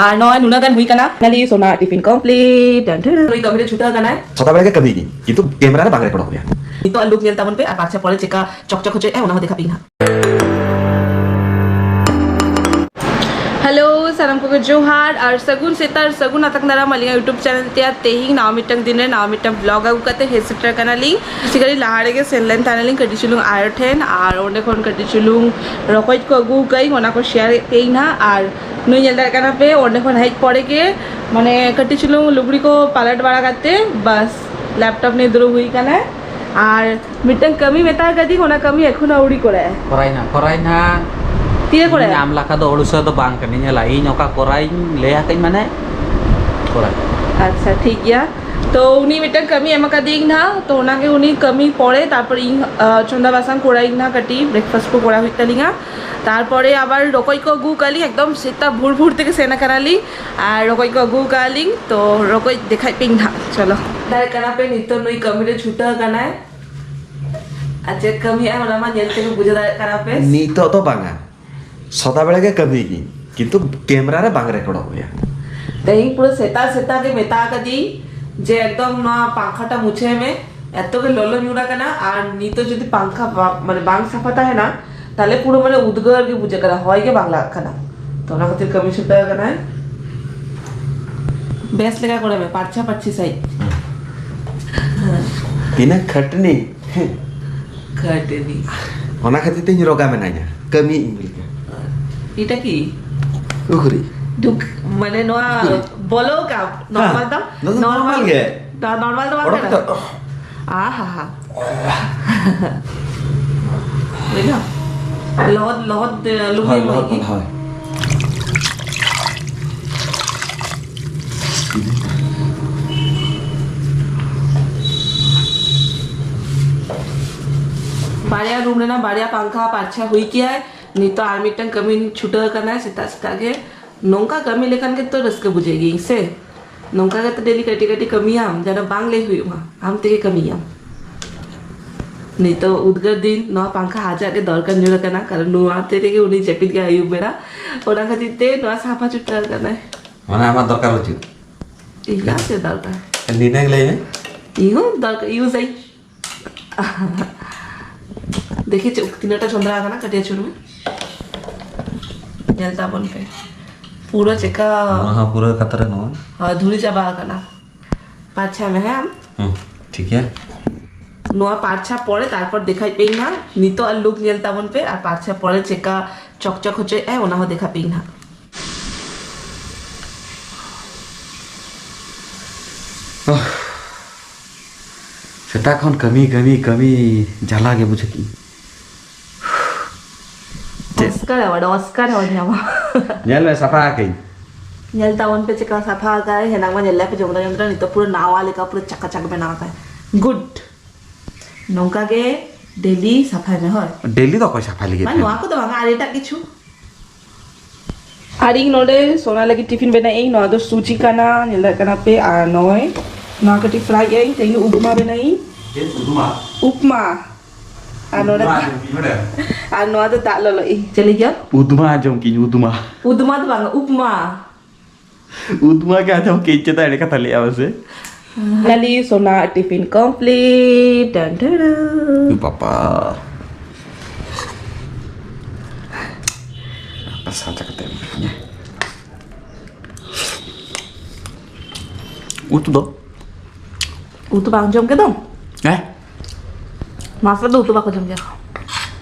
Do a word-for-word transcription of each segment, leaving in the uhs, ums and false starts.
ᱟᱨ ᱱᱚᱜᱼᱚᱭ ᱱᱩᱱᱟᱹᱜ ᱜᱟᱱ ᱦᱩᱭ ᱠᱟᱱᱟ᱾ Finally ᱥᱳᱱᱟ ᱴᱤᱯᱷᱤᱱ ᱠᱚᱢᱯᱞᱤᱴ᱾ ᱰᱟᱱ ᱰᱟᱱ᱾ ᱱᱩᱭ ᱠᱟᱹᱢᱤ ᱨᱮ ᱪᱷᱩᱴᱟᱹᱣ ᱠᱟᱱᱟᱭ᱾ ᱥᱚᱫᱟ ᱵᱮᱲᱟ ᱜᱮ ᱠᱟᱹᱢᱤ ᱜᱮ, ᱠᱤᱱᱛᱩ ᱠᱮᱢᱮᱨᱟ ᱨᱮ ᱵᱟᱝ ᱨᱮᱠᱚᱨᱰᱚᱜ ᱜᱮᱭᱟ᱾ ᱱᱤᱛᱚᱜ ᱞᱩᱠ ᱧᱮᱞ ᱛᱟᱵᱚᱱ ᱯᱮ ᱟᱨ ᱯᱟᱨᱪᱷᱟ ᱯᱚᱨᱮ ᱪᱮᱠᱟ ᱪᱚᱠᱪᱚᱠ ᱦᱚᱪᱚᱭᱮᱫᱼᱟ, ᱚᱱᱟ ᱦᱚᱸ ᱫᱮᱠᱷᱟᱜ ᱯᱮ ᱱᱟᱦᱟᱜ᱾ ᱦᱮᱞᱳ, ᱥᱟᱱᱟᱢ ᱠᱚᱜᱮ ᱡᱚᱦᱟᱨ ᱟᱨ ᱥᱟᱹᱜᱩᱱ ᱥᱮᱛᱟᱜ, ᱥᱟᱹᱜᱩᱱ ᱟᱛᱟᱝ ᱫᱟᱨᱟᱢ ᱟᱹᱞᱤᱧᱟᱜ YouTube ᱪᱮᱱᱮᱞ ᱛᱮ᱾ ᱟᱨ ᱛᱮᱦᱮᱧ ᱱᱟᱣᱟ ᱢᱤᱫᱴᱟᱝ ᱫᱤᱱ ᱨᱮ ᱱᱟᱣᱟ ᱢᱤᱫᱴᱟᱝ ᱵᱞᱚᱜ ᱟᱹᱜᱩ ᱠᱟᱛᱮ ᱦᱮᱡ ᱥᱮᱴᱮᱨ ᱠᱟᱱᱟᱞᱤᱧ᱾ ᱠᱤᱪᱷᱩ ᱜᱷᱟᱹᱲᱤᱡ ᱞᱟᱦᱟ ᱨᱮᱜᱮ ᱥᱮᱱ ᱞᱮᱱ ᱛᱟᱦᱮᱱᱟᱞᱤᱧ ᱠᱟᱹᱴᱤᱡ ᱪᱩᱞᱩᱝ ᱟᱭᱳ ᱴᱷᱮᱱ, ᱟᱨ ᱚᱸᱰᱮ ᱠᱷᱚᱱ ᱠᱟᱹᱴᱤᱡ ᱪᱩᱞᱩᱝ ᱨᱚᱠᱚᱡ ᱠᱚ ᱟᱹᱜᱩ ᱟᱠᱟᱫᱟᱹᱧ, ᱚᱱᱟ ᱠᱚ ᱥᱮᱭᱟᱨ ᱮᱫ ᱯᱮᱭᱟᱹᱧ ᱱᱟᱦᱟᱜ᱾ ᱟᱨ ᱱᱩᱭ ᱧᱮᱞ ᱫᱟᱲᱮᱭᱟᱜ ᱠᱟᱱᱟ ᱯᱮ, ᱚᱸᱰᱮ ᱠᱷᱚᱱ ᱦᱮᱡ ᱯᱚᱨᱮ ᱜᱮ ᱢᱟᱱᱮ ᱠᱟᱹᱴᱤᱡ ᱪᱩᱞᱩᱝ ᱞᱩᱜᱽᱲᱤ ᱠᱚ ᱯᱟᱞᱟᱴ ᱵᱟᱲᱟ ᱠᱟᱛᱮ ᱵᱟᱥ ᱞᱮᱯᱴᱚᱯ ᱱᱤᱭᱮ ᱫᱩᱲᱩᱵ ᱦᱩᱭ ᱠᱟᱱᱟ᱾ ᱟᱨ ᱢᱤᱫᱴᱟᱝ ᱠᱟᱹᱢᱤ ᱢᱮᱛᱟ ᱠᱟᱫᱤᱧ, ᱚᱱᱟ ᱠᱟᱹᱢᱤ ᱮᱠᱷᱚᱱᱳ ᱟᱹᱣᱲᱤ ᱠᱚᱨᱟᱭ᱾ ᱠᱚᱨᱟᱭ ᱱᱟ, ᱠᱚᱨᱟᱭ ᱱᱟ᱾ ᱛᱤᱨᱮ ᱠᱚᱨᱟᱭ? ᱤᱧ ᱟᱢ ᱞᱮᱠᱟ ᱫᱚ ᱚᱲᱩᱥᱟᱹ ᱫᱚ ᱵᱟᱝ ᱠᱟᱹᱱᱟᱹᱧ, ᱦᱮᱞᱟ᱾ ᱤᱧ ᱚᱠᱟ ᱠᱚᱨᱟᱣᱤᱧ ᱞᱟᱹᱭ ᱟᱠᱟᱫᱟᱹᱧ, ᱢᱟᱱᱮ ᱠᱚᱨᱟᱭ᱾ ᱟᱪᱪᱷᱟ, ᱴᱷᱤᱠ ᱜᱮᱭᱟ᱾ ᱛᱚ, ᱩᱱᱤ ᱢᱤᱫᱴᱟᱝ ᱠᱟᱹᱢᱤ ᱮᱢ ᱟᱠᱟᱫᱤᱧ ᱱᱟᱦᱟᱜ, ᱛᱚ, ᱚᱱᱟᱜᱮ ᱩᱱᱤ ᱠᱟᱹᱢᱤ ᱯᱚᱨᱮ, ᱛᱟᱨᱯᱚᱨ ᱤᱧ, ᱟᱸ, ᱪᱚᱸᱫᱟ ᱵᱟᱥᱟᱝ ᱠᱚᱨᱟᱣᱤᱧ ᱱᱟᱦᱟᱜ, ᱠᱟᱹᱴᱤᱡ ᱵᱨᱮᱠᱯᱷᱟᱥᱴ ᱠᱚ ᱠᱚᱨᱟᱣ ᱦᱩᱭᱩᱜ ᱛᱟᱹᱞᱤᱧᱟ᱾ ᱛᱟᱨᱯᱚᱨᱮ ᱟᱵᱟᱨ ᱨᱚᱠᱚᱡ ᱠᱚ ᱟᱹᱜᱩ ᱟᱠᱟᱫ ᱞᱤᱧ, ᱮᱠᱫᱚᱢ ᱥᱮᱛᱟᱜ ᱵᱷᱳᱨ ᱵᱷᱳᱨ ᱛᱮᱜᱮ ᱥᱮᱱ ᱟᱠᱟᱱᱟᱞᱤᱧ᱾ ᱟᱨ ᱨᱚᱠᱚᱡ ᱠᱚ ᱟᱹᱜᱩ ᱟᱠᱟᱫ ᱞᱤᱧ, ᱛᱚ, ᱨᱚᱠᱚᱡ ᱫᱮᱠᱷᱟᱭ ᱯᱮᱭᱟᱹᱧ ᱱᱟᱦᱟᱜ᱾ ᱪᱚᱞᱚ᱾ ᱫᱟᱲᱮᱭᱟᱜ ᱠᱟᱱᱟ ᱯᱮ, ᱱᱤᱛᱚᱜ ᱱᱩᱭ ᱠᱟᱹᱢᱤ ᱨᱮ ᱪᱷᱩᱴᱟᱹᱣ ᱟᱠᱟᱱᱟᱭ᱾ ᱟᱨ ᱪᱮᱫ ᱠᱟᱹᱢᱤᱭᱟ, ᱚᱱᱟ ᱢᱟ ᱧᱮᱞ ᱛᱮᱜᱮ ᱵᱩᱡᱷᱟᱹᱣ ᱫᱟᱲᱮᱭᱟᱜ ᱠᱟᱱᱟ ᱯᱮ᱾ ᱱᱤᱛᱚᱜ ᱫᱚ ᱵᱟᱝᱟ, ᱥᱚᱫᱟ ᱵᱮᱲᱟ ᱜᱮ ᱠᱟᱹᱢᱤ ᱜᱤᱧ, ᱠᱤᱱᱛᱩ ᱠᱮᱢᱨᱟ ᱨᱮ ᱵᱟᱝ ᱨᱮᱠᱚᱨᱰᱚᱜ ᱜᱮᱭᱟ᱾ ᱛᱮᱦᱮᱧ ᱯᱩᱨᱟᱹ ᱥᱮᱛᱟᱜ ᱥᱮᱛᱟᱜ ᱜᱮ ᱢᱮᱛᱟ ᱟᱠᱟᱫᱤᱧ ᱡᱮ ᱮᱠᱫᱚᱢ ᱱᱚᱣᱟ ᱯᱟᱝᱠᱷᱟᱴᱟ ᱢᱩᱪᱷᱟᱹᱣ ᱢᱮ, ᱮᱛᱚ ᱜᱮ ᱞᱚᱞᱚ ᱧᱩᱨ ᱟᱠᱟᱱᱟ, ᱟᱨ ᱱᱤᱛᱚᱜ ᱡᱩᱫᱤ ᱯᱟᱝᱠᱷᱟ ᱵᱟ-, ᱢᱟᱱᱮ ᱵᱟᱝ ᱥᱟᱯᱷᱟ ᱛᱟᱦᱮᱱᱟ, ᱛᱟᱦᱞᱮ ᱯᱩᱨᱟᱹ ᱢᱟᱱᱮ ᱩᱫᱽᱜᱟᱹᱨ ᱜᱮ ᱵᱩᱡᱷᱟᱹᱜ ᱠᱟᱱᱟ, ᱦᱚᱭ ᱜᱮ ᱵᱟᱝ ᱞᱟᱜᱟᱜ ᱠᱟᱱᱟ᱾ ᱛᱚ ᱚᱱᱟ ᱠᱷᱟᱹᱛᱤᱨ ᱠᱟᱹᱢᱤ ᱪᱷᱩᱴᱟᱹᱣ ᱟᱠᱟᱱᱟᱭ᱾ ᱵᱮᱥ ᱞᱮᱠᱟ ᱠᱚᱨᱮ ᱢᱮ, ᱯᱟᱨᱪᱷᱟ ᱯᱟᱨᱪᱷᱤ ᱥᱟᱺᱦᱤᱡ᱾ ᱛᱤᱱᱟᱹᱜ ᱠᱷᱟᱹᱴᱱᱤ᱾ ᱠᱷᱟᱹᱴᱱᱤ᱾ ᱚᱱᱟ ᱠᱷᱟᱹᱛᱤᱨ ᱛᱮ ᱤᱧ ᱨᱚᱜᱟ ᱢᱮᱱᱟᱧᱟ, ᱠᱟᱹᱢᱤᱭᱮᱫ ᱤᱧ ᱵᱚᱞᱮ᱾ ᱮᱴᱟ ᱠᱤ? ᱩᱠᱷᱨᱤ᱾ ᱫᱩᱠ, ᱢᱟᱱᱮ ᱱᱚᱣᱟ ᱩᱠᱷᱨᱤ᱾ ᱵᱚᱞᱚ ᱠᱟᱯ, ᱱᱚᱨᱢᱟᱞ ᱦᱮᱸ, ᱫᱚ? ᱱᱚᱣᱟ ᱫᱚ ᱱᱚᱨᱢᱟᱞ ᱱᱚᱨᱢᱟᱞ ᱜᱮ᱾ ᱫᱚ ᱱᱚᱨᱢᱟᱞ ᱫᱚ ᱵᱟᱝ ᱚᱰᱚᱠ ᱠᱟᱱᱟ? ᱠᱟᱛᱮ, ᱟᱦᱟ ᱦᱟ᱾ ᱵᱩᱡᱷᱟᱹᱣ? ᱞᱚᱦᱚᱫ, ᱞᱚᱦᱚᱫ, ᱞᱩᱜᱽᱲᱤ ᱦᱳᱭ, ᱢᱚᱡᱽ ᱞᱚᱦᱚᱫ ᱜᱮ᱾ ᱠᱟᱱᱟ, ᱦᱳᱭ᱾ ᱵᱟᱨᱭᱟ ᱨᱩᱢ ᱨᱮᱱᱟᱜ ᱵᱟᱨᱭᱟ ᱯᱟᱝᱠᱷᱟ ᱯᱟᱨᱪᱷᱟ ᱦᱩᱭ ᱠᱮᱭᱟᱭ᱾ ᱱᱤᱛᱚᱜ ᱟᱨ ᱢᱤᱫᱴᱟᱝ ᱠᱟᱹᱢᱤ ᱪᱷᱩᱴᱟᱹᱣ ᱟᱠᱟᱱᱟᱭ ᱥᱮᱛᱟᱜ ᱥᱮᱛᱟᱜ ᱜᱮ᱾ ᱱᱚᱝᱠᱟ ᱠᱟᱹᱢᱤ ᱞᱮᱠᱷᱟᱱ ᱜᱮᱛᱚ ᱨᱟᱹᱥᱠᱟᱹ ᱵᱩᱡᱷᱟᱹᱜ ᱜᱮᱭᱟ ᱥᱮ᱾ ᱱᱚᱝᱠᱟ ᱜᱮᱛᱚ ᱰᱮᱞᱤ ᱠᱟᱹᱴᱤᱡ ᱠᱟᱹᱴᱤᱡ ᱠᱟᱹᱢᱤᱭᱟᱢ, ᱡᱮᱱᱚ ᱵᱟᱝ ᱞᱟᱹᱭ ᱦᱩᱭᱩᱜ ᱢᱟ, ᱟᱢ ᱛᱮᱜᱮ ᱠᱟᱹᱢᱤᱭᱟᱢ᱾ ᱱᱤᱛᱚᱜ ᱩᱫᱽᱜᱟᱹᱨ ᱫᱤᱱ ᱱᱚᱣᱟ ᱯᱟᱝᱠᱷᱟ ᱦᱟᱡᱟᱜ ᱜᱮ ᱫᱚᱨᱠᱟᱨ ᱧᱩᱨ ᱟᱠᱟᱱᱟ, ᱠᱟᱨᱚᱱ ᱱᱚᱣᱟ ᱛᱮ ᱨᱮᱜᱮ ᱩᱱᱤ ᱡᱟᱹᱯᱤᱫ ᱜᱮ ᱟᱹᱭᱩᱵ ᱵᱮᱲᱟ, ᱚᱱᱟ ᱠᱷᱟᱹᱛᱤᱨ ᱛᱮ ᱱᱚᱣᱟ ᱥᱟᱯᱷᱟ ᱪᱷᱩᱴᱟᱹᱣ ᱟᱠᱟᱱᱟᱭ᱾ ᱢᱟᱱᱮ ᱟᱢᱟᱜ ᱫᱚᱨᱠᱟᱨ ᱵᱟᱹᱪᱩᱜ? ᱤᱧᱟᱹᱜ ᱪᱮᱫ ᱫᱚᱨᱠᱟᱨ? ᱱᱤᱱᱟᱹᱝ ᱞᱟᱹᱭ ᱢᱮ᱾ ᱤᱧ ᱦᱚᱸ ᱫᱚᱨᱠᱟᱨ, ᱤᱭᱩᱡᱽ ᱟᱹᱧ᱾ ᱫᱮᱠᱷᱤ ᱪᱮᱫ ᱛᱤᱱᱟᱹᱜ ᱴᱟ ᱪᱚᱸᱫᱽᱨᱟ ᱟᱠᱟᱱᱟ, ᱠᱟᱹᱴᱤᱡ ᱟᱹᱪᱩᱨ ᱢᱮ᱾ ᱧᱮᱞ ᱛᱟᱵᱚᱱ ᱯᱮ ᱯᱩᱨᱟᱹ ᱪᱮᱠᱟ᱾ ᱱᱚᱣᱟ ᱦᱚᱸ ᱯᱩᱨᱟᱹ ᱠᱷᱟᱛᱨᱟ ᱱᱚᱣᱟ᱾ ᱦᱳᱭ, ᱫᱷᱩᱲᱤ ᱪᱟᱵᱟ ᱟᱠᱟᱱᱟ᱾ ᱯᱟᱨᱪᱷᱟ ᱢᱮ, ᱦᱮᱸ? ᱦᱩᱸ, ᱴᱷᱤᱠ ᱜᱮᱭᱟ᱾ ᱱᱚᱣᱟ ᱯᱟᱨᱪᱷᱟ ᱯᱚᱨᱮ ᱛᱟᱨᱯᱚᱨ ᱫᱮᱠᱷᱟᱭ ᱯᱮ ᱱᱟᱦᱟᱜ᱾ ᱱᱤᱛᱚᱜ ᱟᱨ ᱞᱩᱠ ᱧᱮᱞ ᱛᱟᱵᱚᱱ ᱯᱮ, ᱟᱨ ᱯᱟᱨᱪᱷᱟ ᱯᱚᱨᱮ ᱪᱮᱠᱟ ᱪᱚᱠᱪᱚᱠ ᱦᱚᱪᱚᱭᱮᱫ ᱟᱭ, ᱚᱱᱟ ᱦᱚᱸ ᱫᱮᱠᱷᱟ ᱯᱮ ᱱᱟᱦᱟᱜ᱾ ᱥᱮᱛᱟᱜ ᱠᱷᱚᱱ ᱠᱟᱹᱢᱤ, ᱠᱟᱹᱢᱤ, ᱠᱟᱹᱢᱤ ᱡᱟᱞᱟ ᱜᱮ ᱵᱩᱡᱷᱟᱹᱜ ᱠᱟᱱᱟ᱾ ᱪᱮᱫ? Oscar award, Oscar award ᱧᱟᱢᱟ᱾ ᱧᱮᱞ ᱢᱮ, ᱥᱟᱯᱷᱟ ᱟᱠᱟᱹᱧ᱾ ᱧᱮᱞ ᱛᱟᱵᱚᱱ ᱯᱮ ᱪᱮᱠᱟ ᱥᱟᱯᱷᱟ ᱟᱠᱟᱭ᱾ ᱦᱮᱱᱟᱝ ᱢᱟ ᱧᱮᱞ ᱞᱮ ᱯᱮ ᱡᱚᱢᱫᱟ ᱡᱚᱢᱫᱟ, ᱱᱤᱛᱚᱜ ᱯᱩᱨᱟᱹ ᱱᱟᱣᱟ ᱞᱮᱠᱟ ᱯᱩᱨᱟᱹ ᱪᱟᱠᱟ ᱪᱟᱠ ᱵᱮᱱᱟᱣ ᱟᱠᱟᱭ᱾ Good᱾ ᱱᱚᱝᱠᱟ ᱜᱮ ᱰᱮᱞᱤ ᱥᱟᱯᱷᱟᱭ ᱢᱮ, ᱦᱳᱭ᱾ ᱰᱮᱞᱤ ᱫᱚ ᱚᱠᱚᱭ ᱥᱟᱯᱷᱟᱭ ᱞᱟᱹᱜᱤᱫ ᱵᱟᱝ, ᱛᱟᱦᱮᱱᱟ? ᱱᱚᱣᱟ ᱠᱚᱫᱚ ᱵᱟᱝᱟ, ᱟᱨ ᱮᱴᱟᱜ ᱠᱤᱪᱷᱩ᱾ ᱟᱨ ᱤᱧ ᱱᱚᱰᱮ ᱥᱳᱱᱟ ᱞᱟᱹᱜᱤᱫ ᱴᱤᱯᱷᱤᱱ ᱵᱮᱱᱟᱣ ᱤᱧ᱾ ᱱᱚᱣᱟ ᱫᱚ ᱥᱩᱡᱤ ᱠᱟᱱᱟ, ᱧᱮᱞ ᱫᱟᱲᱮᱭᱟᱜ ᱠᱟᱱᱟ ᱯᱮ᱾ ᱟᱨ ᱱᱚᱜᱼᱚᱭ ᱱᱚᱣᱟ ᱠᱟᱹᱴᱤᱡ ᱯᱷᱨᱟᱭ ᱤᱧ, ᱛᱮᱦᱮᱧ ᱫᱚ ᱩᱯᱢᱟ ᱵᱮᱱᱟᱣ ᱤᱧ᱾ ᱪᱮᱫ ᱩᱫᱩᱢᱟ? ᱩᱯᱢᱟ᱾ ᱟᱨ ᱱᱚᱰᱮ ᱩᱫᱩᱢᱟ ᱫᱟᱜ, ᱟᱸᱡᱚᱢ ᱠᱤᱧ ᱵᱟᱰᱟᱭᱟ᱾ ᱟᱨ ᱱᱚᱣᱟ ᱫᱚ ᱫᱟᱜ ᱞᱚᱞᱚ ᱤᱧ᱾ ᱪᱮᱫ ᱞᱟᱹᱭ ᱠᱮᱭᱟ? ᱩᱫᱩᱢᱟ ᱟᱸᱡᱚᱢ ᱠᱤᱧ, ᱩᱫᱩᱢᱟ᱾ ᱩᱫᱩᱢᱟ ᱫᱚ ᱵᱟᱝ, ᱩᱯᱢᱟ᱾ ᱩᱫᱩᱢᱟ ᱜᱮ ᱟᱸᱡᱚᱢ ᱠᱤᱧ, ᱪᱮᱫᱟᱜ ᱮᱲᱮ ᱠᱟᱛᱷᱟ ᱞᱟᱹᱭᱟ ᱢᱟᱥᱮ? ᱞᱟᱞᱤ ᱥᱳᱱᱟ ᱴᱤᱯᱷᱤᱱ ᱠᱚᱢᱯᱞᱤᱴ᱾ ᱰᱟᱱ ᱰᱟᱱ ᱰᱟᱱ᱾ ᱩᱭ ᱵᱟᱵᱟ᱾ ᱟᱯᱮ ᱥᱟᱡᱟ ᱠᱟᱛᱮ ᱮᱢ ᱠᱟᱹᱧᱟ᱾ ᱩᱛᱩ ᱫᱚ? ᱩᱛᱩ ᱵᱟᱝ ᱡᱚᱢ ᱠᱮᱫᱟᱢ? ᱦᱮᱸ? ᱢᱟᱥᱮ ᱫᱚ ᱩᱛᱩ ᱵᱟᱠᱚ ᱡᱚᱢ ᱜᱮᱭᱟ᱾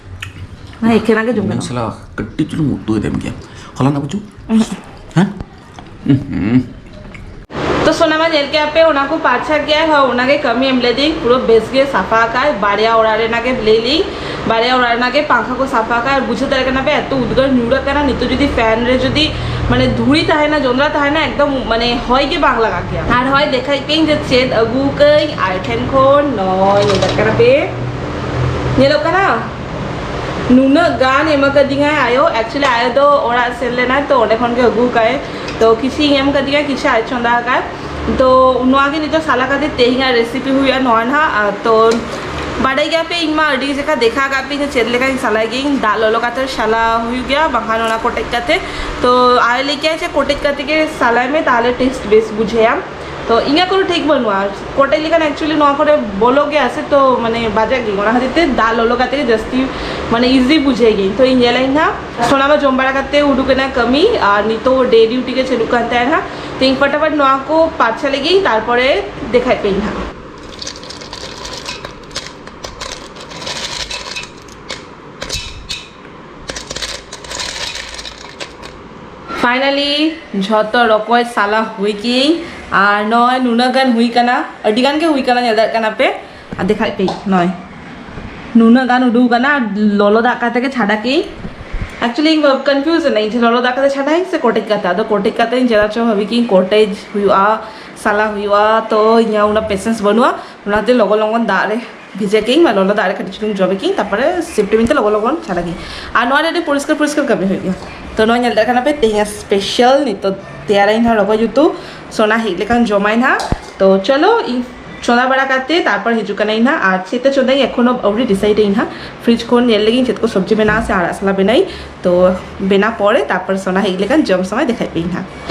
ᱦᱮᱸ, ᱮᱠᱷᱮᱱᱟᱜ ᱜᱮ ᱡᱚᱢ ᱜᱟᱱᱚᱜᱼᱟ᱾ ᱥᱟᱞᱟ ᱠᱟᱹᱴᱤᱡ ᱪᱩᱞᱩᱝ ᱩᱛᱩᱭ ᱫᱮᱢ ᱜᱮᱭᱟ᱾ ᱦᱚᱞᱟᱱᱟᱜ ᱵᱟᱹᱪᱩᱜ? ᱩᱸᱦᱩᱜ᱾ ᱦᱮᱸ? ᱩᱸᱦᱩᱜ᱾ ᱛᱚ ᱥᱳᱱᱟ ᱢᱟ ᱧᱮᱞ ᱠᱮᱜᱼᱟ ᱯᱮ, ᱚᱱᱟ ᱠᱚ ᱯᱟᱨᱪᱷᱟ ᱠᱮᱜᱼᱟᱭ, ᱦᱳᱭ, ᱚᱱᱟ ᱜᱮ ᱠᱟᱹᱢᱤ ᱮᱢ ᱞᱮᱫᱤᱧ, ᱯᱩᱨᱟᱹ ᱵᱮᱥ ᱜᱮ ᱥᱟᱯᱷᱟ ᱟᱠᱟᱭ᱾ ᱵᱟᱨᱭᱟ ᱚᱲᱟᱜ ᱨᱮᱱᱟᱜ ᱜᱮ ᱞᱟᱹᱭ ᱞᱤᱧ, ᱵᱟᱨᱭᱟ ᱚᱲᱟᱜ ᱨᱮᱱᱟᱜ ᱜᱮ ᱯᱟᱝᱠᱷᱟ ᱠᱚ ᱥᱟᱯᱷᱟ ᱟᱠᱟᱫ᱾ ᱟᱨ ᱵᱩᱡᱷᱟᱹᱣ ᱫᱟᱲᱮᱭᱟᱜ ᱠᱟᱱᱟ ᱯᱮ, ᱮᱛᱚ ᱩᱫᱽᱜᱟᱹᱨ ᱧᱩᱨ ᱟᱠᱟᱱᱟ᱾ ᱱᱤᱛᱚᱜ ᱡᱩᱫᱤ ᱯᱷᱮᱱ ᱨᱮ ᱡᱩᱫᱤ ᱢᱟᱱᱮ ᱫᱷᱩᱲᱤ ᱛᱟᱦᱮᱱᱟ, ᱡᱚᱸᱫᱽᱨᱟ ᱛᱟᱦᱮᱱᱟ, ᱮᱠᱫᱚᱢ ᱢᱟᱱᱮ ᱦᱚᱭ ᱜᱮ ᱵᱟᱝ ᱞᱟᱜᱟᱜ ᱜᱮᱭᱟ᱾ ᱟᱨ ᱦᱚᱭ ᱫᱮᱠᱷᱟᱭ ᱯᱮᱧ ᱡᱮ ᱪᱮᱫ ᱟᱹᱜᱩ ᱠᱟᱹᱧ ᱟᱡ ᱴᱷᱮᱱ ᱠᱷᱚᱱ᱾ ᱱᱚᱜᱼᱚᱭ ᱧᱮᱞ ᱫᱟᱲᱮᱭᱟᱜ ᱠᱟᱱᱟ ᱯᱮ, ᱧᱮᱞᱚᱜ ᱠᱟᱱᱟ ᱱᱩᱱᱟᱹᱜ ᱜᱟᱱ ᱮᱢ ᱟᱠᱟᱫᱤᱧᱟᱭ ᱟᱭᱳ᱾ Actually ᱟᱭᱳ ᱫᱚ ᱚᱲᱟᱜ ᱥᱮᱱ ᱞᱮᱱᱟᱭ, ᱛᱚ ᱚᱸᱰᱮ ᱠᱷᱚᱱ ᱜᱮ ᱟᱹᱜᱩ ᱠᱟᱜᱼᱟᱭ᱾ ᱛᱚ ᱠᱤᱪᱷᱤ ᱮᱢ ᱟᱠᱟᱫᱤᱧᱟ, ᱠᱤᱪᱷᱤ ᱟᱡ ᱪᱚᱸᱫᱟ ᱟᱠᱟᱫ᱾ ᱛᱚ ᱱᱚᱣᱟ ᱜᱮ ᱱᱤᱛᱚᱜ ᱥᱟᱞᱟ ᱠᱟᱛᱮ ᱛᱮᱦᱮᱧᱟᱜ ᱨᱮᱥᱤᱯᱤ ᱦᱩᱭᱩᱜᱼᱟ ᱱᱚᱣᱟ ᱱᱟᱦᱟᱜ᱾ ᱟᱨ ᱛᱚ ᱵᱟᱰᱟᱭ ᱜᱮᱭᱟ ᱯᱮ, ᱤᱧ ᱢᱟ ᱟᱹᱰᱤ ᱡᱟᱭᱜᱟ ᱫᱮᱠᱷᱟᱣ ᱠᱟᱜ ᱯᱮ ᱡᱮ ᱪᱮᱫ ᱞᱮᱠᱟᱧ ᱥᱟᱞᱟᱭ ᱜᱮᱭᱟᱹᱧ᱾ ᱫᱟᱜ ᱞᱚᱞᱚ ᱠᱟᱛᱮ ᱥᱟᱞᱟ ᱦᱩᱭᱩᱜ ᱜᱮᱭᱟ, ᱵᱟᱝᱠᱷᱟᱱ ᱚᱱᱟ ᱠᱚᱴᱮᱡ ᱠᱟᱛᱮ᱾ ᱛᱚ ᱟᱭ ᱞᱟᱹᱭ ᱠᱮᱭᱟ ᱡᱮ ᱠᱚᱴᱮᱡ ᱠᱟᱛᱮ ᱜᱮ ᱥᱟᱞᱟᱭ ᱢᱮ, ᱛᱟᱦᱚᱞᱮ ᱴᱮᱥᱴ ᱵᱮᱥ ᱵᱩᱡᱷᱟᱹᱭᱟᱢ᱾ ᱛᱚ ᱤᱧᱟᱹᱜ ᱠᱳᱱᱳ ᱴᱷᱤᱠ ᱵᱟᱹᱱᱩᱜᱼᱟ, ᱠᱚᱴᱮᱡ ᱞᱮᱠᱷᱟᱱ actually ᱱᱚᱣᱟ ᱠᱚᱨᱮ ᱵᱚᱞᱚᱜ ᱜᱮᱭᱟ ᱥᱮ, ᱛᱚ ᱢᱟᱱᱮ ᱵᱟᱡᱟᱜ ᱜᱮ, ᱚᱱᱟ ᱠᱷᱟᱹᱛᱤᱨ ᱛᱮ ᱫᱟᱜ ᱞᱚᱞᱚ ᱠᱟᱛᱮ ᱜᱮ ᱡᱟᱹᱥᱛᱤ ᱢᱟᱱᱮ ᱤᱡᱤ ᱵᱩᱡᱷᱟᱹᱣ ᱜᱮᱭᱟᱹᱧ᱾ ᱛᱚ ᱤᱧ ᱧᱮᱞᱟᱹᱧ ᱦᱟᱸᱜ, ᱥᱳᱱᱟ ᱢᱟ ᱡᱚᱢ ᱵᱟᱲᱟ ᱠᱟᱛᱮ ᱩᱰᱩᱠ ᱮᱱᱟ ᱠᱟᱹᱢᱤ, ᱟᱨ ᱱᱤᱛᱚᱜ ᱰᱮ ᱰᱤᱭᱩᱴᱤ ᱜᱮ ᱪᱟᱹᱞᱩᱜ ᱠᱟᱱ ᱛᱟᱭᱟ ᱦᱟᱸᱜ᱾ ᱛᱚ ᱤᱧ ᱯᱷᱟᱴᱟᱯᱷᱟᱴ ᱱᱚᱣᱟ ᱠᱚ ᱯᱟᱨᱪᱷᱟ ᱞᱮᱜᱮᱧ, ᱛᱟᱨᱯᱚᱨᱮ ᱫᱮᱠᱷᱟᱭ ᱯᱮᱭᱟᱹᱧ ᱦᱟᱸᱜ᱾ ᱯᱷᱟᱭᱱᱟᱞᱤ ᱡᱷᱚᱛᱚ ᱨᱚᱠᱚᱡ ᱥᱟᱞᱟ ᱦᱩᱭ ᱠᱤᱭᱟᱹᱧ᱾ ᱟᱨ ᱱᱚᱜᱼᱚᱭ ᱱᱩᱱᱟᱹᱜ ᱜᱟᱱ ᱦᱩᱭ ᱠᱟᱱᱟ, ᱟᱹᱰᱤ ᱜᱟᱱ ᱜᱮ ᱦᱩᱭ ᱠᱟᱱᱟ, ᱧᱮᱞ ᱫᱟᱲᱮᱭᱟᱜ ᱠᱟᱱᱟ ᱯᱮ᱾ ᱟᱨ ᱫᱮᱠᱷᱟᱭ ᱯᱮ, ᱱᱚᱜᱼᱚᱭ ᱱᱩᱱᱟᱹᱜ ᱜᱟᱱ ᱩᱰᱩᱠ ᱠᱟᱱᱟ, ᱞᱚᱞᱚ ᱫᱟᱜ ᱠᱟᱛᱮ ᱜᱮ ᱪᱷᱟᱰᱟ ᱠᱤᱭᱟᱹᱧ᱾ Actually ᱤᱧ confuse ᱮᱱᱟᱹᱧ ᱡᱮ ᱞᱚᱞᱚ ᱫᱟᱜ ᱠᱟᱛᱮ ᱪᱷᱟᱰᱟᱭᱟᱹᱧ ᱥᱮ ᱠᱚᱴᱮᱡ ᱠᱟᱛᱮ᱾ ᱟᱫᱚ ᱠᱚᱴᱮᱡ ᱠᱟᱛᱮ ᱤᱧ ᱪᱮᱫᱟᱜ ᱪᱚ ᱵᱷᱟᱵᱤ ᱠᱤᱭᱟᱹᱧ ᱠᱚᱴᱮᱡ ᱦᱩᱭᱩᱜᱼᱟ, ᱥᱟᱞᱟ ᱦᱩᱭᱩᱜᱼᱟ, ᱛᱚ ᱤᱧᱟᱹᱜ ᱩᱱᱟᱹᱜ ᱯᱮᱥᱮᱱᱥ ᱵᱟᱹᱱᱩᱜᱼᱟ, ᱚᱱᱟᱛᱮ ᱞᱚᱜᱚᱱ ᱞᱚᱜᱚᱱ ᱫᱟᱜ ᱨᱮ ᱵᱷᱤᱡᱟᱹ ᱠᱤᱭᱟᱹᱧ, ᱢᱟ ᱞᱚᱞᱚ ᱫᱟᱜ ᱨᱮ ᱠᱟᱹᱴᱤᱡ ᱪᱩᱞᱩᱝ ᱡᱚᱵᱮ ᱠᱤᱭᱟᱹᱧ, ᱛᱟᱨᱯᱚᱨᱮ ᱥᱤᱯᱴᱤ ᱢᱤᱧ ᱛᱮ ᱞᱚᱜᱚᱱ ᱞᱚᱜᱚᱱ ᱪᱷᱟᱰᱟ ᱠᱤᱭᱟᱹᱧ᱾ ᱟᱨ ᱱᱚᱣᱟ ᱨᱮ ᱟᱹᱰᱤ ᱯᱚᱨᱤᱥᱠᱟᱨ ᱯᱚᱨᱤᱥᱠᱟᱨ ᱠᱟᱹᱢᱤ ᱦᱩᱭᱩᱜ ᱜᱮᱭᱟ᱾ ᱛᱚ ᱱᱚᱣᱟ ᱧᱮᱞ ᱫᱟᱲᱮᱭᱟᱜ ᱠᱟᱱᱟ ᱯᱮ, ᱛᱮᱦᱮᱧᱟᱜ ᱥᱯᱮᱥᱟᱞ ᱱᱤᱛᱚᱜ ᱛᱮᱭᱟᱨᱟᱭᱤᱧ ᱦᱟᱸᱜ ᱨᱚᱠᱚᱡ ᱩᱛᱩ᱾ ᱥᱳᱱᱟ ᱦᱮᱡ ᱞᱮᱠᱷᱟᱱ ᱡᱚᱢᱟᱭ ᱱᱟᱦᱟᱜ᱾ ᱛᱚ ᱪᱚᱞᱚ ᱤᱧ ᱪᱚᱸᱫᱟ ᱵᱟᱲᱟ ᱠᱟᱛᱮ ᱛᱟᱨᱯᱚᱨ ᱦᱤᱡᱩᱜ ᱠᱟᱱᱟᱧ ᱱᱟᱦᱟᱜ᱾ ᱟᱨ ᱪᱮᱫ ᱛᱮ ᱪᱚᱸᱫᱟᱧ ᱮᱠᱷᱚᱱᱳ ᱟᱹᱣᱨᱤ ᱰᱤᱥᱟᱭᱤᱰ ᱟᱹᱧ ᱱᱟᱦᱟᱜ᱾ ᱯᱷᱨᱤᱡᱽ ᱠᱷᱚᱱ ᱧᱮᱞ ᱞᱮᱜᱤᱧ ᱪᱮᱫ ᱠᱚ ᱥᱚᱵᱽᱡᱤ ᱢᱮᱱᱟᱜᱼᱟ ᱥᱮ ᱟᱲᱟᱜ ᱥᱟᱞᱟ ᱵᱮᱱᱟᱭᱤᱧ᱾ ᱛᱚ ᱵᱮᱱᱟᱣ ᱯᱚᱨᱮ ᱛᱟᱨᱯᱚᱨ ᱥᱳᱱᱟ ᱦᱮᱡ ᱞᱮᱠᱷᱟᱱ ᱡᱚᱢ ᱥᱚᱢᱚᱭ ᱫᱮᱠᱷᱟᱭ ᱯᱮᱭᱟᱹᱧ ᱱᱟᱦᱟᱜ᱾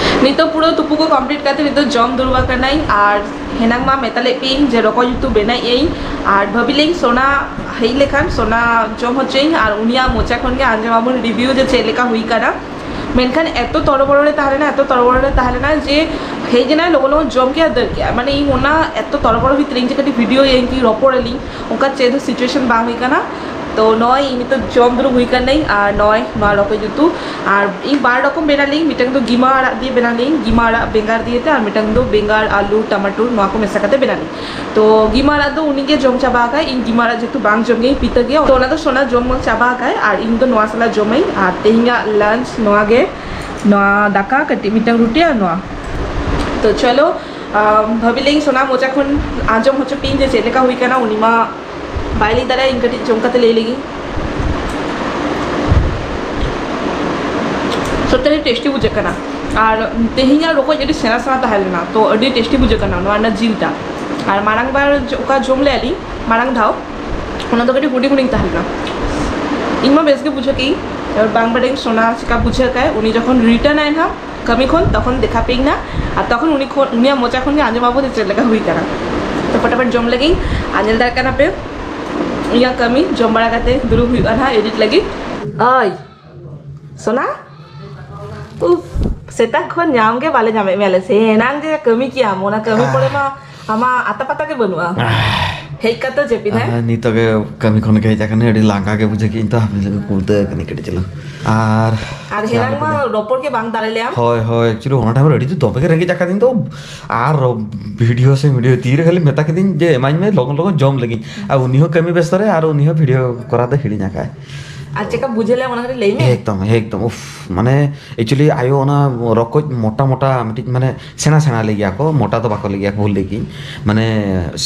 ᱱᱤᱛᱚᱜ ᱯᱩᱨᱟᱹ ᱛᱩᱯᱩ ᱠᱚ ᱠᱚᱢᱯᱞᱤᱴ ᱠᱟᱛᱮ ᱱᱤᱛᱚᱜ ᱡᱚᱢ ᱫᱩᱲᱩᱵ ᱟᱠᱟᱱᱟᱹᱧ᱾ ᱟᱨ ᱦᱮᱱᱟᱝ ᱢᱟ ᱢᱮᱛᱟ ᱞᱮᱫ ᱯᱮᱭᱟᱹᱧ ᱡᱮ ᱨᱚᱠᱚᱡ ᱩᱛᱩ ᱵᱮᱱᱟᱣᱮᱫ ᱟᱹᱧ, ᱟᱨ ᱵᱷᱟᱹᱵᱤ ᱞᱮᱧ ᱥᱳᱱᱟ ᱦᱮᱡ ᱞᱮᱠᱷᱟᱱ ᱥᱳᱱᱟ ᱡᱚᱢ ᱦᱚᱪᱚᱭᱟᱹᱧ ᱟᱨ ᱩᱱᱤᱭᱟᱜ ᱢᱚᱪᱟ ᱠᱷᱚᱱ ᱜᱮ ᱟᱸᱡᱚᱢ ᱟᱵᱚᱱ ᱨᱤᱵᱷᱤᱭᱩ ᱡᱮ ᱪᱮᱫ ᱞᱮᱠᱟ ᱦᱩᱭ ᱠᱟᱱᱟ᱾ ᱢᱮᱱᱠᱷᱟᱱ ᱮᱛᱚ ᱛᱚᱨᱚᱵᱚᱨᱚ ᱨᱮ ᱛᱟᱦᱮᱸ ᱞᱮᱱᱟ, ᱮᱛᱚ ᱛᱚᱨᱚᱵᱚᱨᱚ ᱨᱮ ᱛᱟᱦᱮᱸ ᱞᱮᱱᱟ ᱡᱮ ᱦᱮᱡ ᱮᱱᱟᱭ, ᱞᱚᱜᱚᱱ ᱞᱚᱜᱚᱱ ᱡᱚᱢ ᱠᱮᱫᱟ, ᱫᱟᱹᱲ ᱠᱮᱫᱟ᱾ ᱢᱟᱱᱮ ᱤᱧ ᱚᱱᱟ ᱮᱛᱚ ᱛᱚᱨᱚᱵᱚᱨᱚ ᱵᱷᱤᱛᱨᱤ ᱤᱧ ᱡᱮ ᱠᱟᱹᱴᱤᱡ ᱵᱷᱤᱰᱤᱭᱳᱭᱟᱹᱧ ᱠᱤ ᱨᱚᱯᱚᱲ ᱟᱹᱞᱤᱧ, ᱚᱱᱠᱟ ᱪᱮᱫ ᱦᱚᱸ ᱥᱤᱪᱩᱭᱮᱥᱚᱱ ᱵᱟᱝ ᱦᱩᱭ ᱠᱟᱱᱟ᱾ ᱛᱚ ᱱᱚᱜᱼᱚᱭ ᱤᱧ ᱱᱤᱛᱚᱜ ᱡᱚᱢ ᱫᱩᱲᱩᱵ ᱦᱩᱭ ᱠᱟᱱᱟᱹᱧ᱾ ᱟᱨ ᱱᱚᱜᱼᱚᱭ ᱱᱚᱣᱟ ᱨᱚᱠᱚᱡ ᱩᱛᱩ, ᱟᱨ ᱤᱧ ᱵᱟᱨ ᱨᱚᱠᱚᱢ ᱵᱮᱱᱟᱣ ᱞᱤᱧ, ᱢᱤᱫᱴᱟᱝ ᱫᱚ ᱜᱤᱢᱟ ᱟᱲᱟᱜ ᱫᱤᱭᱮ ᱵᱮᱱᱟᱣ ᱞᱤᱧ, ᱜᱤᱢᱟ ᱟᱲᱟᱜ ᱵᱮᱸᱜᱟᱲ ᱫᱤᱭᱮ ᱛᱮ, ᱟᱨ ᱢᱤᱫᱴᱟᱝ ᱫᱚ ᱵᱮᱸᱜᱟᱲ, ᱟᱹᱞᱩ, ᱴᱟᱢᱟᱴᱳ, ᱱᱚᱣᱟ ᱠᱚ ᱢᱮᱥᱟ ᱠᱟᱛᱮ ᱵᱮᱱᱟᱣ ᱞᱤᱧ᱾ ᱛᱚ ᱜᱤᱢᱟ ᱟᱲᱟᱜ ᱫᱚ ᱩᱱᱤ ᱜᱮ ᱡᱚᱢ ᱪᱟᱵᱟ ᱟᱠᱟᱫ, ᱤᱧ ᱜᱤᱢᱟ ᱟᱲᱟᱜ ᱡᱮᱦᱮᱛᱩ ᱵᱟᱝ ᱡᱚᱢ ᱜᱮᱭᱟᱹᱧ, ᱯᱤᱛᱟᱹ ᱜᱮᱭᱟ, ᱛᱚ ᱚᱱᱟ ᱫᱚ ᱥᱳᱱᱟ ᱡᱚᱢ ᱪᱟᱵᱟ ᱟᱠᱟᱫ, ᱟᱨ ᱤᱧ ᱫᱚ ᱱᱚᱣᱟ ᱥᱟᱞᱟᱜ ᱡᱚᱢᱟᱹᱧ᱾ ᱟᱨ ᱛᱮᱦᱮᱧᱟᱜ ᱞᱟᱧᱪ ᱱᱚᱣᱟ ᱜᱮ, ᱱᱚᱣᱟ ᱫᱟᱠᱟ ᱠᱟᱹᱴᱤᱡ ᱢᱤᱫᱴᱟᱝ ᱨᱩᱴᱤ ᱟᱨ ᱱᱚᱣᱟ᱾ ᱛᱚ ᱪᱚᱞᱚ, ᱟᱢ, ᱵᱷᱟᱹᱵᱤ ᱞᱮᱧ ᱥᱳᱱᱟ ᱢᱚᱪᱟ ᱠᱷᱚᱱ ᱟᱸᱡᱚᱢ ᱦᱚᱪᱚ ᱯᱮᱭᱟᱹᱧ ᱡᱮ ᱪᱮᱫ ᱞᱮᱠᱟ ᱦᱩᱭ ᱠᱟᱱᱟ, ᱩᱱᱤ ᱢᱟ ᱵᱟᱭ ᱞᱟᱹᱭ ᱫᱟᱲᱮᱭᱟᱜᱼᱟ, ᱤᱧ ᱠᱟᱹᱴᱤᱡ ᱡᱚᱢ ᱠᱟᱛᱮ ᱞᱟᱹᱭ ᱞᱮᱜᱤᱧ᱾ ᱥᱚᱛᱛᱤ ᱟᱹᱰᱤ ᱴᱮᱥᱴᱤ ᱵᱩᱡᱷᱟᱹᱜ ᱠᱟᱱᱟ᱾ ᱟᱨ ᱛᱮᱦᱮᱧᱟᱜ ᱨᱚᱠᱚᱡ ᱟᱹᱰᱤ ᱥᱮᱬᱟ ᱥᱮᱬᱟ ᱛᱟᱦᱮᱸ ᱞᱮᱱᱟ, ᱛᱚ ᱟᱹᱰᱤ ᱴᱮᱥᱴᱤ ᱵᱩᱡᱷᱟᱹᱜ ᱠᱟᱱᱟ ᱱᱚᱣᱟ ᱨᱮᱱᱟᱜ ᱡᱤᱞᱴᱟ᱾ ᱟᱨ ᱢᱟᱲᱟᱝ ᱵᱟᱨ ᱡᱚ-, ᱚᱠᱟ ᱡᱚᱢ ᱞᱮᱫᱼᱟ ᱞᱤᱧ ᱢᱟᱲᱟᱝ ᱫᱷᱟᱣ, ᱚᱱᱟ ᱫᱚ ᱠᱟᱹᱴᱤᱡ ᱦᱩᱰᱤᱧ ᱦᱩᱰᱤᱧ ᱛᱟᱦᱮᱸ ᱞᱮᱱᱟ᱾ ᱤᱧ ᱢᱟ ᱵᱮᱥ ᱜᱮ ᱵᱩᱡᱷᱟᱹᱣ ᱠᱮᱜᱼᱤᱧ, ᱮᱵᱟᱨ ᱵᱟᱝ ᱵᱟᱰᱟᱭᱟᱹᱧ ᱥᱳᱱᱟ ᱪᱮᱠᱟ ᱵᱩᱡᱷᱟᱹᱣ ᱠᱟᱭ, ᱩᱱᱤ ᱡᱚᱠᱷᱚᱱ ᱨᱤᱴᱟᱨᱱ ᱟᱭ ᱱᱟᱦᱟᱜ ᱠᱟᱹᱢᱤ ᱠᱷᱚᱱ, ᱛᱚᱠᱷᱚᱱ ᱫᱮᱠᱷᱟ ᱯᱮᱭᱟᱹᱧ ᱱᱟᱦᱟᱜ, ᱟᱨ ᱛᱚᱠᱷᱚᱱ ᱩᱱᱤ ᱠᱷᱚᱱ, ᱩᱱᱤᱭᱟᱜ ᱢᱚᱪᱟ ᱠᱷᱚᱱ ᱜᱮ ᱟᱸᱡᱚᱢ ᱟᱵᱚᱱ ᱡᱮ ᱪᱮᱫ ᱞᱮᱠᱟ ᱦᱩᱭ ᱠᱟᱱᱟ᱾ ᱛᱚ ᱯᱷᱚᱴᱟᱯᱷᱚᱴ ᱡᱚᱢ ᱞᱟᱹᱜᱤᱫ, ᱟᱨ ᱧᱮᱞ ᱫᱟᱲᱮᱭᱟᱜ ᱠᱟᱱᱟ ᱯᱮ ᱤᱧᱟᱹᱜ ᱠᱟᱹᱢᱤ, ᱡᱚᱢ ᱵᱟᱲᱟ ᱠᱟᱛᱮ ᱫᱩᱲᱩᱵ ᱦᱩᱭᱩᱜᱼᱟ ᱱᱟᱦᱟᱜ ᱮᱰᱤᱴ ᱞᱟᱹᱜᱤᱫ᱾ ᱳᱭ ᱥᱳᱱᱟ, ᱩᱯ, ᱥᱮᱛᱟᱜ ᱠᱷᱚᱱ ᱧᱟᱢ ᱜᱮ ᱵᱟᱞᱮ ᱧᱟᱢᱮᱫ ᱢᱮᱭᱟ ᱞᱮ᱾ ᱥᱮ ᱮᱱᱟᱝ ᱡᱮ ᱠᱟᱹᱢᱤ ᱠᱮᱜᱼᱟᱢ, ᱚᱱᱟ ᱠᱟᱹᱢᱤ ᱯᱚᱨᱮ ᱢᱟ ᱟᱢᱟᱜ ᱟᱛᱟ ᱯᱟᱛᱟ ᱜᱮ ᱵᱟᱹᱱᱩᱜᱼᱟ᱾ ᱦᱮᱡ ᱠᱟᱛᱮ ᱡᱟᱹᱯᱤᱫ, ᱦᱮᱸ? ᱟᱨ ᱱᱤᱛᱚᱜ ᱜᱮ ᱠᱟᱹᱢᱤ ᱠᱷᱚᱱ ᱜᱮ ᱦᱮᱡ ᱟᱠᱟᱱᱟᱹᱧ, ᱟᱹᱰᱤ ᱞᱟᱸᱜᱟ ᱜᱮ ᱵᱩᱡᱷᱟᱹᱣ ᱠᱮᱫᱟᱹᱧ ᱛᱚ, ᱦᱟᱯᱮ ᱞᱟᱹᱜᱤᱫ ᱠᱩᱲᱛᱟᱹ ᱟᱠᱟᱱᱟᱹᱧ ᱠᱟᱹᱴᱤᱡ ᱪᱩᱞᱩᱝ᱾ ᱟᱨ ᱟᱨ ᱦᱮᱱᱟᱝ ᱢᱟ ᱨᱚᱯᱚᱲ ᱜᱮ ᱵᱟᱝ ᱫᱟᱲᱮ ᱞᱮᱭᱟᱢ᱾ ᱦᱳᱭ, ᱦᱳᱭ, actually ᱚᱱᱟ ᱴᱟᱭᱤᱢ ᱨᱮ ᱟᱹᱰᱤ ᱡᱳᱨ ᱫᱚᱢᱮ ᱜᱮ ᱨᱮᱸᱜᱮᱡ ᱟᱠᱟᱫᱤᱧ ᱫᱚ᱾ ᱟᱨ ᱵᱷᱤᱰᱤᱭᱳ ᱥᱮ ᱵᱷᱤᱰᱤᱭᱳ ᱛᱤᱨᱮ ᱠᱷᱟᱹᱞᱤ ᱢᱮᱛᱟ ᱠᱤᱫᱤᱧ ᱡᱮ ᱮᱢᱟᱧ ᱢᱮ, ᱞᱚᱜᱚᱱ ᱞᱚᱜᱚᱱ ᱡᱚᱢ ᱞᱟᱹᱜᱤᱫ᱾ ᱟᱨ ᱩᱱᱤ ᱦᱚᱸ ᱠᱟᱹᱢᱤ ᱵᱮᱥᱛᱚ ᱨᱮ, ᱟᱨ ᱩᱱᱤ ᱦᱚᱸ ᱵᱷᱤᱰᱤᱭᱳ ᱠᱚᱨᱟᱣ ᱫᱚ ᱦᱤᱲᱤᱧ ᱟᱠᱟᱫ᱾ ᱟᱨ ᱪᱮᱠᱟ ᱵᱩᱡᱷᱟᱹᱣ ᱞᱮᱭᱟᱢ ᱚᱱᱟ ᱠᱟᱹᱴᱤᱡ ᱞᱟᱹᱭ ᱢᱮ᱾ ᱮᱠᱫᱚᱢ, ᱮᱠᱫᱚᱢ, ᱩᱯᱷ, ᱢᱟᱱᱮ actually ᱟᱭᱳ ᱚᱱᱟ ᱨᱚᱠᱚᱡ ᱢᱚᱴᱟ ᱢᱚᱴᱟ ᱢᱤᱫᱴᱤᱡ, ᱢᱟᱱᱮ ᱥᱮᱬᱟ ᱥᱮᱬᱟ ᱞᱟᱹᱭ ᱜᱮᱭᱟ ᱠᱚ, ᱢᱚᱴᱟ ᱫᱚ ᱵᱟᱠᱚ ᱞᱟᱹᱭ ᱜᱮᱭᱟ, ᱵᱷᱩᱞ ᱞᱟᱹᱭ ᱠᱤᱧ, ᱢᱟᱱᱮ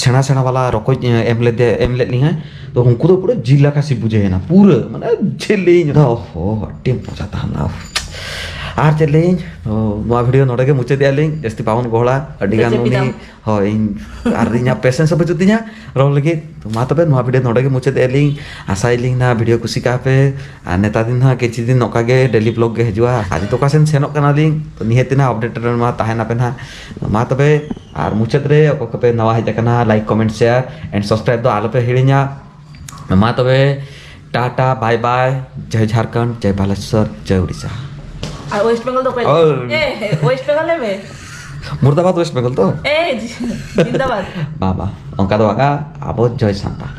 ᱥᱮᱬᱟ ᱥᱮᱬᱟ ᱵᱟᱞᱟ ᱨᱚᱠᱚᱡ ᱮᱢ ᱞᱮᱫᱮ, ᱮᱢ ᱞᱮᱫ ᱞᱤᱧᱟᱭ᱾ ᱛᱚ ᱩᱱᱠᱩ ᱫᱚ ᱯᱩᱨᱟᱹ ᱡᱤᱞ ᱞᱮᱠᱟ ᱥᱤ ᱵᱩᱡᱷᱟᱹᱣ ᱮᱱᱟ ᱯᱩᱨᱟᱹ, ᱢᱟᱱᱮ ᱪᱮᱫ ᱞᱟᱹᱭᱟᱹᱧ, ᱚᱦᱚ, ᱟᱹᱰᱤ ᱢᱚᱡᱟ ᱛᱟᱦᱮᱱᱟ᱾ ᱟᱨ ᱪᱮᱫ ᱞᱟᱹᱭᱟᱹᱧ, ᱛᱚ ᱱᱚᱣᱟ ᱵᱷᱤᱰᱤᱭᱳ ᱱᱚᱰᱮ ᱜᱮ ᱢᱩᱪᱟᱹᱫᱮᱜᱼᱟ ᱞᱤᱧ, ᱡᱟᱹᱥᱛᱤ ᱵᱟᱵᱚᱱ ᱜᱚᱦᱚᱲᱟ, ᱟᱹᱰᱤ ᱜᱟᱱ ᱡᱟᱹᱯᱤᱫ ᱩᱱᱤ ᱟᱢ᱾ ᱦᱳᱭ, ᱤᱧ ᱟᱨ ᱤᱧᱟᱹᱜ ᱯᱮᱥᱮᱱᱥ ᱦᱚᱸ ᱵᱟᱹᱪᱩᱜ ᱛᱤᱧᱟ ᱨᱚᱲ ᱞᱟᱹᱜᱤᱫ᱾ ᱛᱚ ᱢᱟ ᱛᱚᱵᱮ ᱱᱚᱣᱟ ᱵᱷᱤᱰᱤᱭᱳ ᱱᱚᱰᱮ ᱜᱮ ᱢᱩᱪᱟᱹᱫᱮᱜᱼᱟ ᱞᱤᱧ, ᱟᱥᱟᱭᱟᱞᱤᱧ ᱱᱟ ᱵᱷᱤᱰᱤᱭᱳ ᱠᱩᱥᱤ ᱠᱟᱜᱼᱟ ᱯᱮ᱾ ᱟᱨ ᱱᱮᱛᱟᱨ ᱫᱤᱱ ᱦᱟᱸᱜ ᱠᱤᱪᱷᱩ ᱫᱤᱱ ᱱᱚᱝᱠᱟ ᱜᱮ ᱰᱮᱞᱤ ᱵᱞᱚᱜ ᱜᱮ ᱦᱤᱡᱩᱜᱼᱟ᱾ ᱟᱨ ᱡᱩᱫᱤ ᱚᱠᱟ ᱥᱮᱱ ᱥᱮᱱᱚᱜ ᱠᱟᱱᱟᱞᱤᱧ, ᱛᱚ ᱱᱤᱦᱟᱹᱛ ᱱᱟ ᱟᱯᱰᱮᱴ ᱨᱮ ᱢᱟ ᱛᱟᱦᱮᱱᱟᱯᱮ ᱱᱟᱦᱟᱜ᱾ ᱢᱟ ᱛᱚᱵᱮ, ᱟᱨ ᱢᱩᱪᱟᱹᱫ ᱨᱮ ᱚᱠᱚᱭ ᱠᱚᱯᱮ ᱱᱟᱣᱟ ᱦᱮᱡ ᱟᱠᱟᱱᱟ, like, comment, share and subscribe ᱫᱚ ᱟᱞᱚᱯᱮ ᱦᱤᱲᱤᱧᱟ᱾ ᱢᱟ ᱛᱚᱵᱮ, ᱴᱟᱴᱟ, ᱵᱟᱭ ᱵᱟᱭ, ᱡᱚᱭ ᱡᱷᱟᱲᱠᱷᱚᱸᱰ, ᱡᱚᱭ ᱵᱟᱞᱮᱥᱚᱨ, ᱡᱚᱭ ᱩᱲᱤᱥᱥᱟ᱾ ᱟᱨ ᱳᱭᱮᱥᱴ ᱵᱮᱝᱜᱚᱞ ᱫᱚ ᱚᱠᱚᱭ? ᱳᱭ᱾ ᱮ, ᱳᱭᱮᱥᱴ ᱵᱮᱝᱜᱚᱞ ᱞᱟᱹᱭ ᱢᱮ᱾ ᱢᱩᱨᱫᱟᱵᱟᱫ ᱳᱭᱮᱥᱴ ᱵᱮᱝᱜᱚᱞ ᱛᱚ? ᱮ, ᱡᱤ-, ᱡᱤᱱᱫᱟᱵᱟᱫ᱾ ᱵᱟᱵᱟ, ᱚᱱᱠᱟ ᱫᱚ ᱵᱟᱝᱟ, ᱟᱵᱚ ᱡᱚᱭ ᱥᱟᱱᱛᱟᱲ᱾